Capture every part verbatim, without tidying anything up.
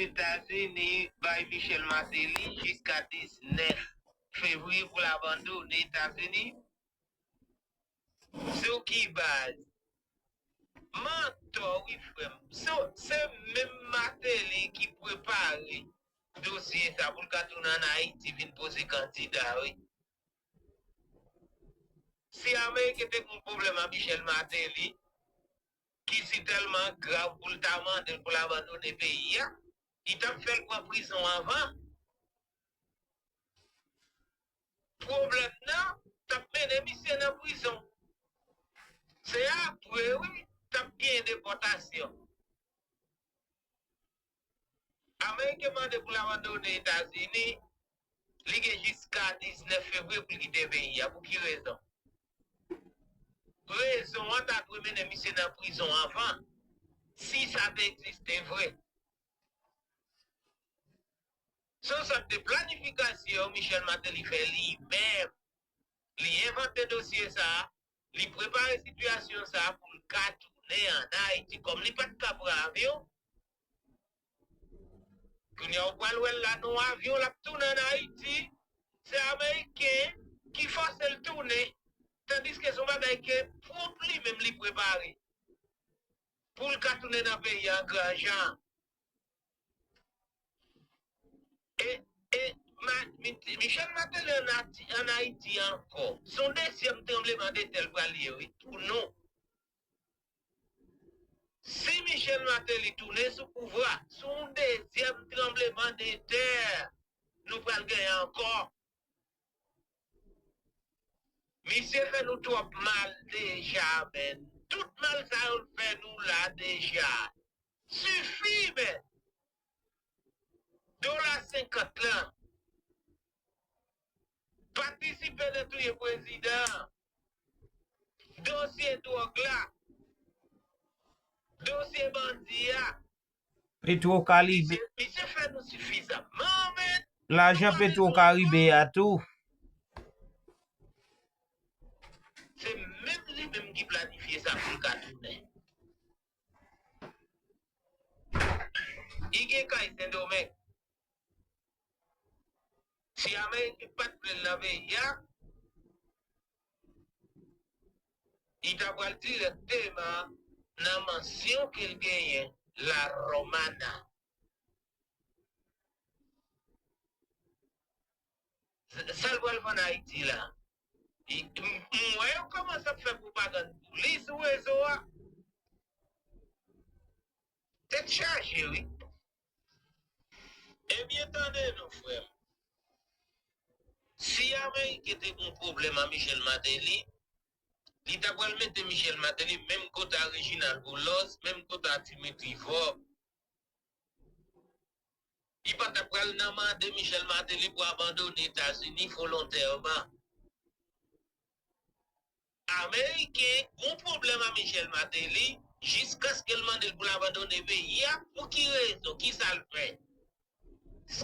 Etazini bay Michel Martelly jiska diznèf fevriye pou l abandone Etazini. Sou ki baz? Mantò wi frè m. Se, se menm Martelly ki prepare dosye sa pou l ka tounen ann Ayiti vin poze kandida wi. Si Ameriken te gen yon pwoblèm ak Michel Martelly, ki si tèlman grav pou l ta mande l pou l abandone peyi a, li t ap fè l pran prizon anvan. Pwoblèm nan t ap mennen misye nan prizon. Se apre wi t ap gen depòtasyon. Ameriken mande pou l abandone Etazini, li gen jiska diznèf fevriye pou l kite peyi a. Pou ki rezon? Rezon an ta dwe mennen misye nan prizon anvan, si sa te egziste vre. Se yon sòt de planifikasyon Michel Martelly fè li menm. Li envante dosye sa a, li prepare sitiyasyon sa a pou l ka tounen ann Ayiti. Kòm li pa t ka pran avyon, kounye a w pral wè l la nan yon avyon, l ap tounen ann Ayiti. Se Ameriken ki fòse l tounen, tandiske se yon bagay ke pwòp li menm li prepare pou l ka tounen nan peyi a an gran jan. E, e, Ma-, Mi-, Michel Martelly ann Ati-, ann Ayiti ankò. Se yon dezyèm tranblemanntè l pral ye, wi, pou nou. Si Michel Martelly tounen sou pouvwa, se yon dezyèm tranblemanntè nou pral genyen ankò. Misye fè nou twòp mal deja, men. Tout mal sa yo l fè nou la deja. Sifi, men. Dola senkant lan. Patisipe nan touye prezidan. Dosye dwòg la. Dosye bandi a. Petro Karibe. Misye, misye fè nou sifizamman, men. Lajan Petro Karibe a tou. Se menm li menm ki planifye sa pou l ka tounen. Li gen kay Sendomeng. Si Ameriken pa t vle l nan peyi a, li ta pral dirèkteman nan mansyon ke l genyen, La Romana. Sa l pral fè ann Ayiti la? M, m wè yo kòmanse ap fè pwopagann pou li sou rezo a. Tèt chaje, wi. Ebyen, tande non, frè m. Si Ameriken te gen yon pwoblèm ak Michel Martelly, li ta pral mete Michel Martelly menm kote a Reginald Boulos, menm kote a Dimitri Vorbe. Li pa ta pral nan mande Michel Martelly pou abandone Etazini volontèman. Ameriken gen yon pwoblèm ak Michel Martelly jiskaske l mande l pou l abandone peyi a. Pou ki rezon? Ki sa l fè?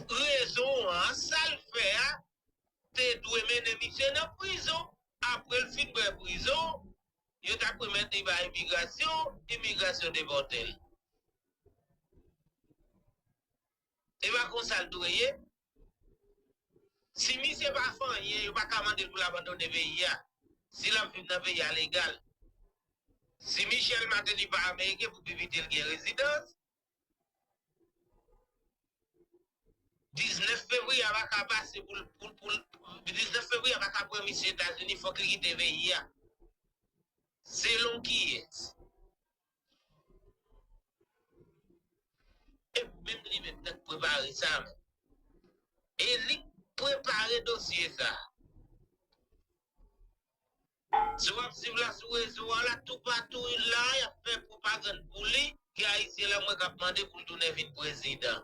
Rezon an, sa l fè a, te dwe mennen misye nan prizon. Apre l fin pran prizon, yo ta pwomèt li bay imigrasyon, imigrasyon depòte l. E pa konsa l dwe ye. Si misye pa fè anyen, yo pa ka mande l pou l abandone peyi a. Si l ap viv nan peyi a legal. Si Michel Martelly pa ameriken, pou pipiti l gen rezidans, diznèf fevriye a pa ka pase pou l, pou l, pou l, diznèf fevriye a pa ka pran misye Etazini, fòk li kite peyi a. Selon kiyès? E menm li menm nan k prepare sa menm. E li k prepare dosye sa. Si w ap swiv la sou rezo a la, toupatou la, y ap fè pwopagann pou li, gen Ayisyen la mwen k ap mande pou l tounen vin prezidan.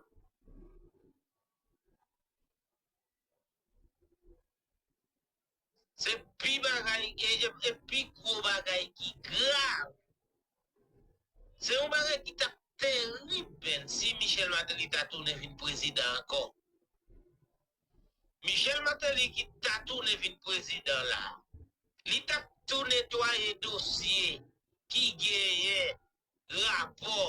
Se pi bagay, e, e, e pi gwo bagay ki grav. Se yon bagay ki t ap terib, menn, si Michel Martelly ta tounen vin prezidan ankò. Michel Martelly ki ta tounen vin prezidan la, li t ap tou netwaye dosye ki genyen rapò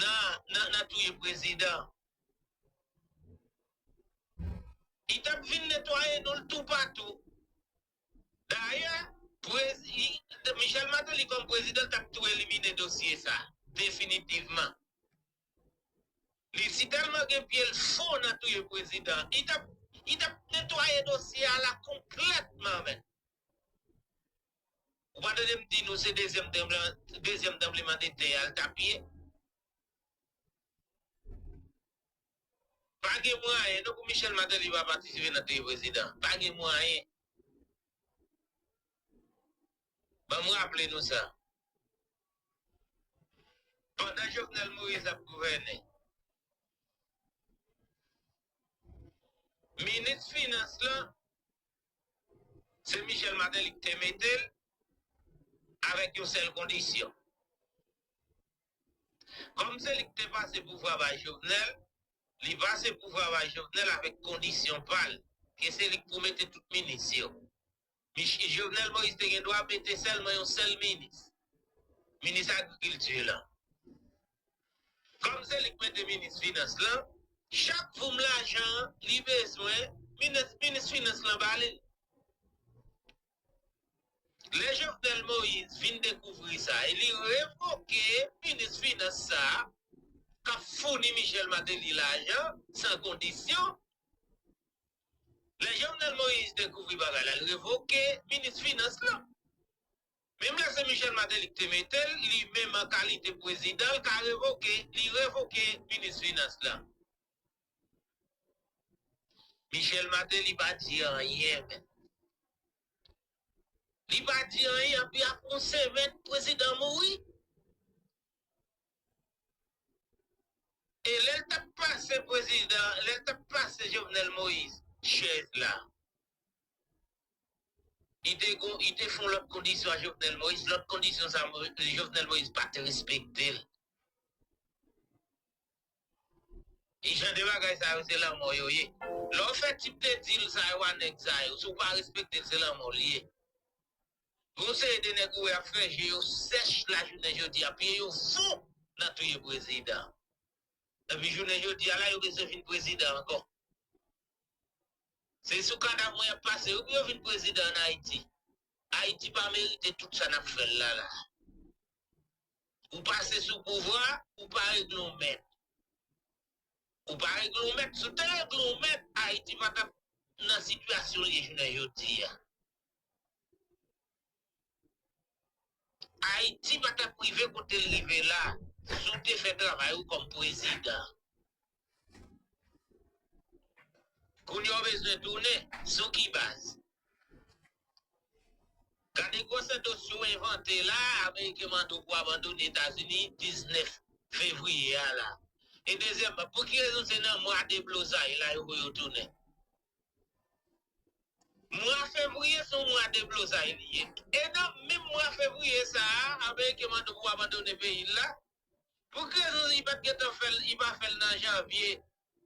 nan, nan, nan touye prezidan. Li t ap vin netwaye nou l toupatou. Dayè, prezi-, Michel Martelly kòm prezidan t ap tou elimine dosye sa, definitivman. Li si tèlman gen pye l fon nan touye prezidan, li t ap, li t ap netwaye dosye a la konplètman, men. Ou pa tande m di nou se dezyèm tranbleman, dezyèm tranbleman de tè a l t ap ye? Pa gen mwayen, non, pou Michel Martelly pa patisipe nan touye prezidan. Pa gen mwayen. Ban m raple nou sa. Pandan Jovenel Moïse ap gouvène, minis finans lan, se Michel Martelly ki te mete l avèk yon sèl kondisyon. Kòm se li ki te pase pouvwa bay Jovenel, li pase pouvwa bay Jovenel avèk kondisyon pa l, ke se li ki pou mete tout minis yo. Mich-, Jovenel Moïse te gen dwa mete sèlman yon sèl minis, minis agrikilti lan. Kòm se li k mete minis finans lan, chak voum lajan li bezwen, minis, minis finans lan ba li l. Lè Jovenel Moïse vin dekouvri sa, e li revoke minis finans sa a, k ap founi Michel Martelly lajan san kondisyon. Lè Jovenel Moïse dekouvri bagay la, l revoke minis finans lan. Menm lè se Michel Martelly ki te mete l, li menm an kalite prezidan, l ka revoke, li revoke minis finans lan. Michel Martelly pa di anyen, men. Li pa di anyen, anpi apre yon semèn, prezidan mouri. E lè l t ap pase prezidan, lè l t ap pase Jovenel Moïse chèz la, li te gon, li te fè yon lòt kondisyon a Jovenel Moïse. Lòt kondisyon sa, Mo-, Jovenel Moïse pa t respekte l. E jan de bagay sa yo, se lanmò yo ye. Lè w fè tip de dil sa yo a nèg sa yo, si w pa respekte l, se lanmò l ye. Gon seri de nèg ou wè ap fè je yo sèch lajounen jodi a, pye yo fon nan touye prezidan. Epi jounen jodi a la, yo bezwen vin prezidan ankò. Se sou kadav mwen y ap pase wi pou yo vin prezidan ann Ayiti. Ayiti pa merite tout sa n ap fè l la la. Ou pase sou pouvwa, ou pa regle yon mèd. Ou pa regle yon mèd, si w te regle yon mèd, Ayiti pa t ap nan sitiyasyon l ye jounen jodi a. Ayiti pa t ap rive kote l rive la, si w te fè travay ou kòm prezidan. Kounye a w bezwen tounen, sou ki baz? Gade gwo sandwich yo envante la, Ameriken mande w pou abandone Etazini diznèf fevriye a la. E dezyèmman, pou ki rezon se nan mwa deblozay la yo voye w tounen? Mwa fevriye se yon mwa deblozay li ye. E nan menm mwa fevriye sa a, Ameriken mande w pou w abandone peyi l la. Pou ki rezon li pa t gentan fè l, li pa fè l nan janvye,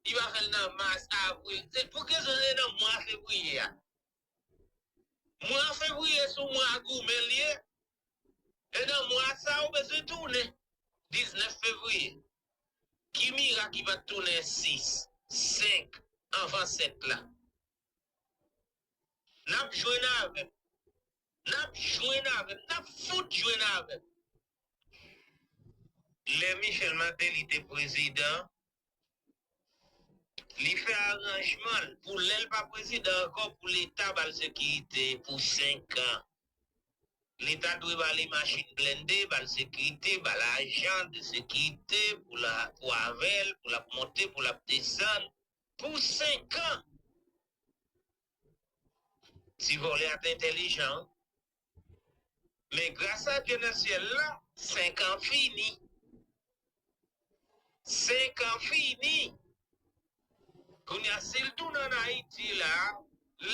li pa fè l nan mas, avril? Se pou ki rezon se nan mwa fevriye a? Mwa fevriye se yon mwa goumen l ye. E nan mwa sa a, ou bezwen tounen. Diznèf fevriye. Ki mirak li pa t tounen sis, senk, anvan sèt la? N ap jwenn avè m. N ap jwenn avè m. N ap fout jwenn avè m. Lè Michel Martelly te prezidan, li fè aranjman l pou lè l pa prezidan ankò, pou Leta ba l sekirite pou senk an. Leta dwe ba li machin blende, ba l sekirite, ba l ajan de sekirite pou la, pou avè l, pou l ap monte, pou l ap desann, pou senk an. Ti vòlè a te entèlijan wi. Men gras a Dye nan syèl la, senk an fini. Senk an fini. Kounye a, si l tounen ann Ayiti la,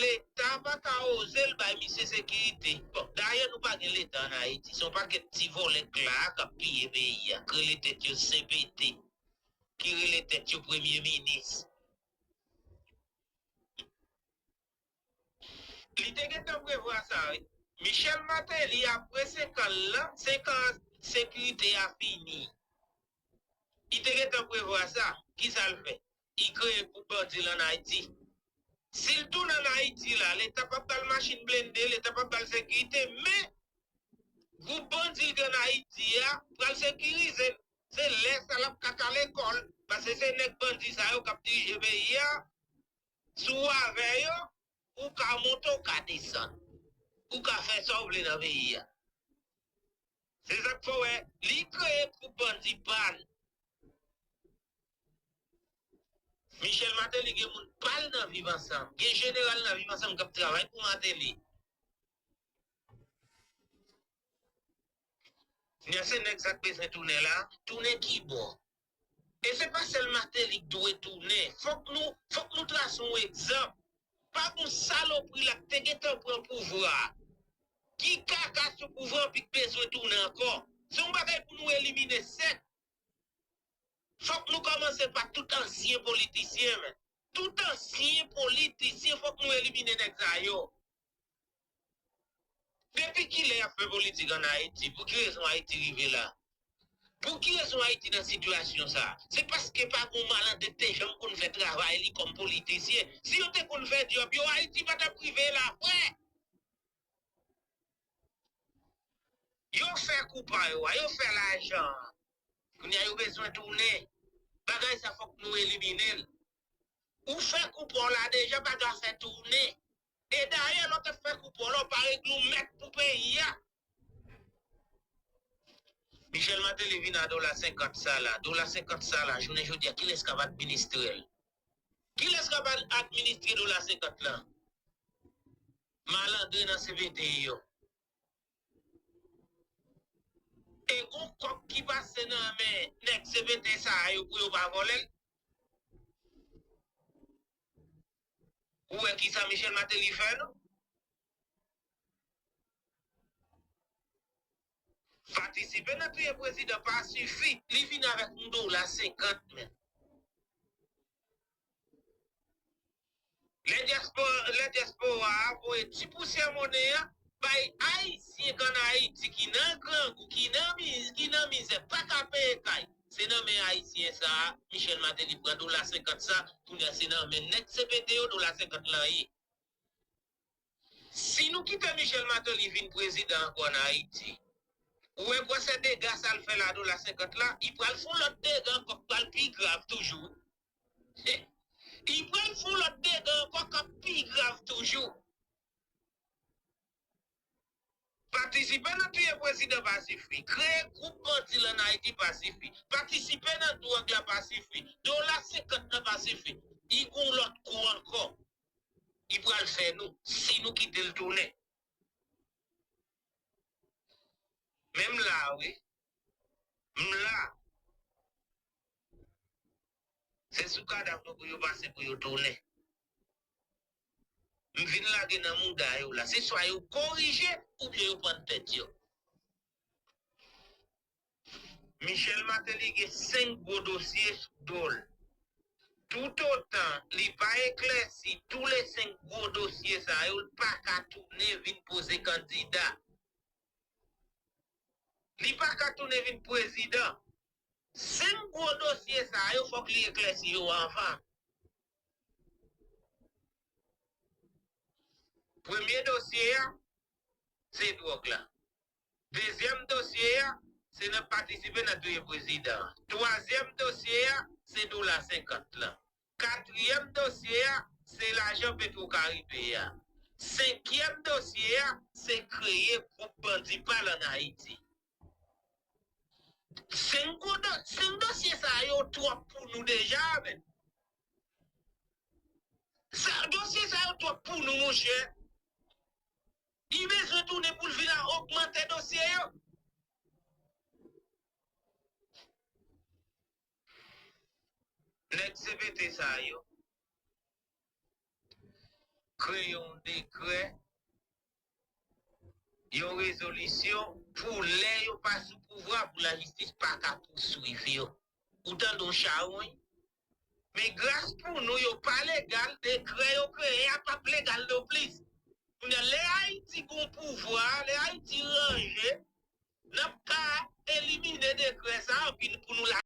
Leta pa ka oze l bay misye sekirite. Bon, dayè, nou pa gen Leta ann Ayiti. Se yon pakèt ti vòlè kla k ap piye peyi a, k rele tèt yo C P T, ki rele tèt yo premye minis. Li te gentan prevwa sa, wi. Michel Martelly, apre senk an l lan, senk an sekirite a fini. Li te gen, tan prevwa sa, kisa l fè? Li kreye gwoup bandi l ann Ayiti. Si l tounen ann Ayiti la, Leta p ap ba l machin blende, Leta p ap ba l sekirite, men gwoup bandi l gen ann Ayiti a pral sekirize l. Se lè sa l ap ka t al lekòl, paske se nèg bandi sa yo k ap dirije peyi a. Si w avè yo, ou ka monte, ou ka desann. Ou ka fè sa w vle nan peyi a. Se sa k fè w wè, li kreye gwoup bandi pa l. Michel Martelly gen moun pa l nan Viv Ansanm. Gen jeneral nan Viv Ansanm k ap travay pou Martelly. Kounye a se nèg sa k bezwen tounen la, tounen ki bò? E se pa sèl Martelly k dwe tounen. Fòk nou, fòk nou trase yon egzanp. Pa gon salopri la k te gentan pran pouvwa a. Ki kaka sou pouvwa anpi k bezwen tounen ankò. Se yon bagay pou nou elimine sèk. Fòk nou kòmanse pa tout ansyen politisyen, men. Tout ansyen politisyen, fòk nou elimine nèg sa yo. Depi kilè y ap fè politik ann Ayiti? Pou ki rezon Ayiti rive la? Pou ki rezon Ayiti nan sitiyasyon sa? Se paske pa gon malandren k te janm konn fè travay li kòm politisyen. Si yo te konn fè djòb yo, Ayiti pa t ap rive la, frè. Yo fè kou pa yo a, yo fè lajan an. Kounye a yo bezwen tounen. Bagay sa fòk nou elimine l. Ou fè kou pa w la deja, bagay sa tounen. E dayè, lè w te fè kou pa w la, w pa regle yon mèt pou peyi a. Michel Martelly vin a dola senkant sa la. Dola senkant sa la, jounen jodi a, kilès k ap administre l? Kilès k ap ad-, administre dola senkant lan? Malandren nan C V T yo. E gon kòb ki pase nan men nèg C V T sa a yo pou yo pa vòlè l? Ou wè kisa Michel Martelly fè nou? Patisipe nan touye prezidan pa sifi, li vin avèk yon dola senkant, men. Lè dyaspora, lè dyaspora a voye ti pousyè monnen an bay Ayisyen k ann Ayiti ki nan grangou, ki nan miz-, ki nan mizè, pa ka peye kay. Se nan men Ayisyen sa a, Michel Martelly pran dola senkant sa, kounye a se nan men nèg C V T yo dola senkant lan ye. Si nou kite Michel Martelly vin prezidan ankò ann Ayiti, ou wè gwosè dega sa l fè la, dola senkant la, li pral fè yon lòt dega ankò k pral pi grav toujou. Li pral fè yon lòt dega ankò k ap pi grav toujou. Patisipe nan touye prezidan pa sifi. Kreye gwoup bandi l ann Ayiti pa sifi. Patisipe nan dwòg la pa sifi. Dola senkant lan pa sifi. Li gon lòt kou ankò. Li pral fè nou, si nou kite l tounen. Men m la, wi. M la. Se sou kadav nou pou yo pase pou yo tounen. M vin lage nan mouda yo la. Se swa yo korije oubyen yo pann tèt yo. Michel Martelly gen senk gwo dosye sou do l. Toutotan li pa eklèsi tou le senk gwo dosye sa yo, l pa ka tounen vin poze kandida. Li pa ka tounen vin prezidan. Senk gwo dosye sa yo, fòk li eklèsi yo anvan. Premye dosye a, se dwòg la. Dezyèm dosye a, se nan patisipe nan touye prezidan an. Twazyèm dosye a, se dola senkant lan. Katriyèm dosye a, se lajan Petro Karibe a. Senkyèm dosye a, se kreye gwoup bandi pa l ann Ayiti. Senk gwo do-, senk dosye sa yo twòp pou nou deja, men. Sa, dosye sa yo twòp pou nou, monchè. Li bezwen tounen pou l vin a ogmante dosye yo. Nèg C V T sa yo kreye yon dekrè, yon rezolisyon pou lè yo pa sou pouvwa, pou lajistis pa ka pouswiv yo. Ou tande yon chawony? Men gras pou nou, yo pa legal, dekrè yo kreye a p ap legal nonplis. Kounye a, lè Ayiti gon pouvwa, lè Ayiti ranje, n ap ka elimine dekrè sa a, anpi pou nou la.